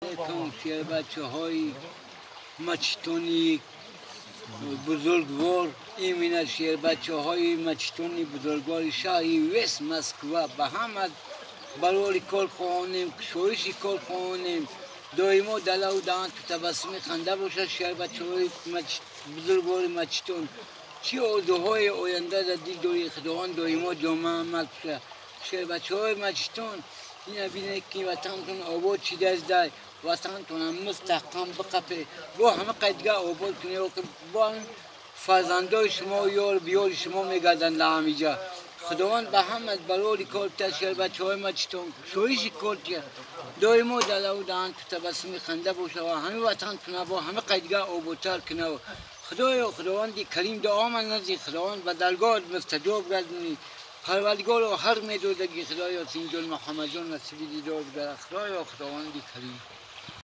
Алейкум, шербачаҳои мачтони бузургвор, именно шербачаҳои мачтони бузургвори шаҳри вест Москва, ба ҳама барори кор хоҳонем, кушоиши кор хоҳонем. Доимо далаву даҳан ту табассуми ханда бошад. Шербачаҳои бузургвори мачтон, чӣ орзуҳои оянда дар дил дорӣ, Худованд доимо ҷома амал кушад. Шербачаҳои мачтон, ина бинед, ки ватантон обод шидааст, дай ватантонам мустаҳкам биқапе, бо ҳама қайдга обод кунед, бо фарзандои шумо ёр биёри шумо мегарданд дар ҳамиҷа. Худованд ба ҳама барори кор та, шербачаҳои мачтон, кушоиши кор тия, доимо далаву даҳан ту табассуми ханда боша ва ҳами ватантона бо ҳама қайдга ободтар кунав. Худоё, Худованди Карим, дуо ман назди Худованд ба даргоҳат мустаҷоб гардонӣ. Парвардигоро, ҳар медодагӣ, Худоё, Синҷон Муҳаммадҷон насиби дидор гардад. Худоё, Худованди Карим.